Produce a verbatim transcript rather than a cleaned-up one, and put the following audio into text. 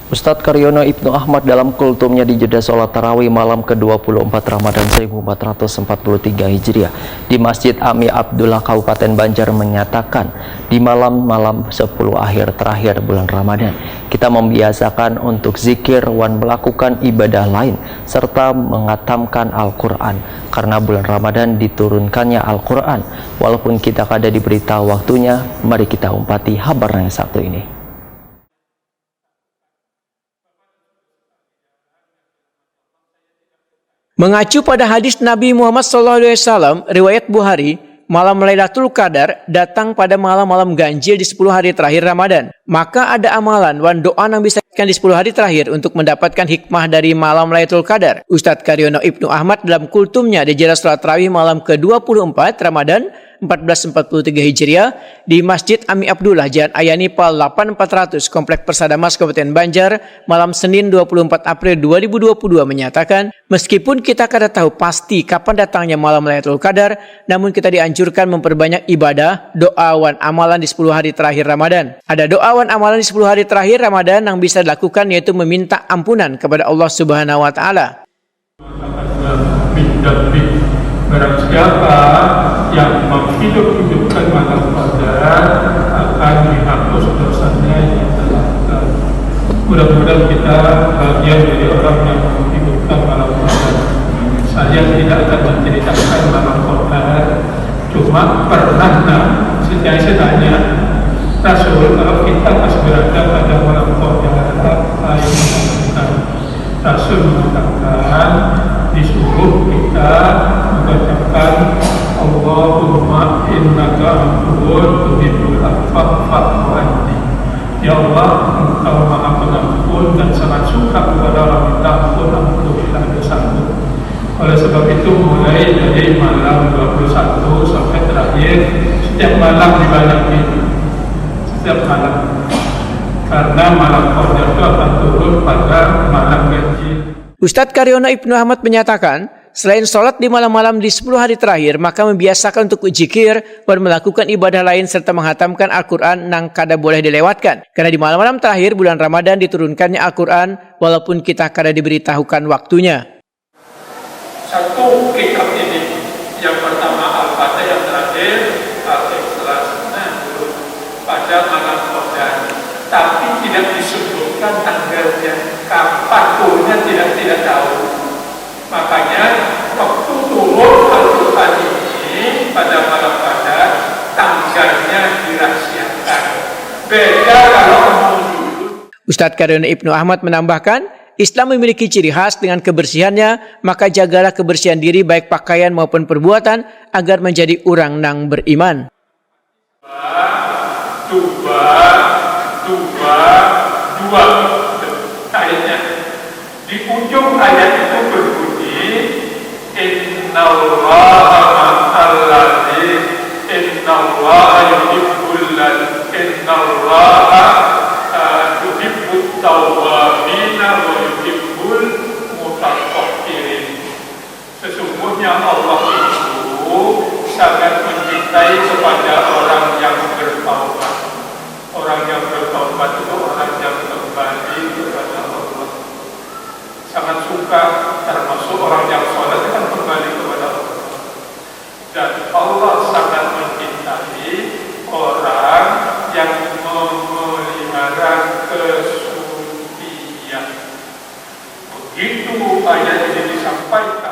Ustadz Karyono Ibnu Ahmad dalam kultumnya di jeda sholat tarawih malam ke dua puluh empat Ramadan seribu empat ratus empat puluh tiga Hijriah di Masjid Ami Abdullah Kabupaten Banjar menyatakan, di malam-malam sepuluh akhir terakhir bulan Ramadan, kita membiasakan untuk zikir wan melakukan ibadah lain serta mengatamkan Al-Quran karena bulan Ramadan diturunkannya Al-Quran. Walaupun kita kada diberitahu waktunya, mari kita umpati habar yang satu ini. Mengacu pada hadis Nabi Muhammad sallallahu alaihi wasallam riwayat Bukhari, malam Lailatul Qadar datang pada malam-malam ganjil di sepuluh hari terakhir Ramadan. Maka ada amalan wan doa nang bisa kita di sepuluh hari terakhir untuk mendapatkan hikmah dari malam Lailatul Qadar. Ustadz Karyono Ibnu Ahmad dalam kultumnya di jeda sholat tarawih malam ke dua puluh empat Ramadan empat belas empat puluh tiga Hijriah di Masjid Ami Abdullah, Jalan Ayani, Pal delapan empat ratus, Komplek Persada Mas, Kabupaten Banjar, malam Senin dua puluh empat April dua ribu dua puluh dua menyatakan, meskipun kita kada tahu pasti kapan datangnya malam Lailatul Qadar, namun kita dianjurkan memperbanyak ibadah, doa, wan amalan di sepuluh hari terakhir Ramadan. Ada doa wan amalan di sepuluh hari terakhir Ramadan yang bisa dilakukan, yaitu meminta ampunan kepada Allah Subhanahu wa Ta'ala. Barang siapa yang menghidup-hidupkan malam qadar akan dihapus dosanya yang telah lalu. Mudah-mudahan kita bagian dari orang yang menghidupkan malam qadar. Saya tidak akan menceritakan malam qadar, cuma pernah nah, saya saya tanya Rasul, kalau kita pas berada pada malam qadar, apa yang kita lakukan? Rasul mengatakan, disuruh kita membacakan Allahumma innaka afuwun tuhibbul afwa fa'fu anni. Ya Allah, Engkau Maha Pengampun dan sangat suka kepada orang minta ampun, ampunilah dosaku. Oleh sebab itu, mulai dari malam dua puluh satu sampai terakhir, setiap malam dibanyakin. Setiap malam. Karena malam qadar itu akan turun pada malam ganjil. Ustadz Karyono Ibnu Ahmad menyatakan, selain sholat di malam-malam di sepuluh hari terakhir, maka membiasakan untuk zikir dan melakukan ibadah lain serta menghatamkan Al-Quran nang kada boleh dilewatkan. Karena di malam-malam terakhir bulan Ramadan diturunkannya Al-Quran walaupun kita kada diberitahukan waktunya. Satu kitab ini, yang pertama Al-Fatihah, yang terakhir Al-Ikhlas. Nah, dulu pada malam qadar, tapi tidak disebutkan tanggalnya, kapan turunnya tidak tidak tahu. Makanya waktu turun Al-Quran ini pada malam qadar, tanggalnya dirahasiakan. Beda kalau mau dulu. Ustadz Karyono Ibnu Ahmad menambahkan, Islam memiliki ciri khas dengan kebersihannya, maka jagalah kebersihan diri baik pakaian maupun perbuatan agar menjadi orang nang beriman. Dua, dua, dua, dua. Ayatnya. Di ujung ayat itu berbunyi, innallaha ma'al ladzin, innallaha yuhibbul ladzin, innallaha, eh, yuhibbut tawwabina wa yuhibbul mutatahhirin. Sesungguhnya Allah itu sangat mencintai kepada orang yang bertaubat. Orang yang bertaubat itu orang yang kembali kepada Allah. Sangat suka, termasuk orang yang sholat kan kembali kepada Allah. Dan Allah sangat mencintai orang yang memelihara kesucian. Begitu ayat ini disampaikan.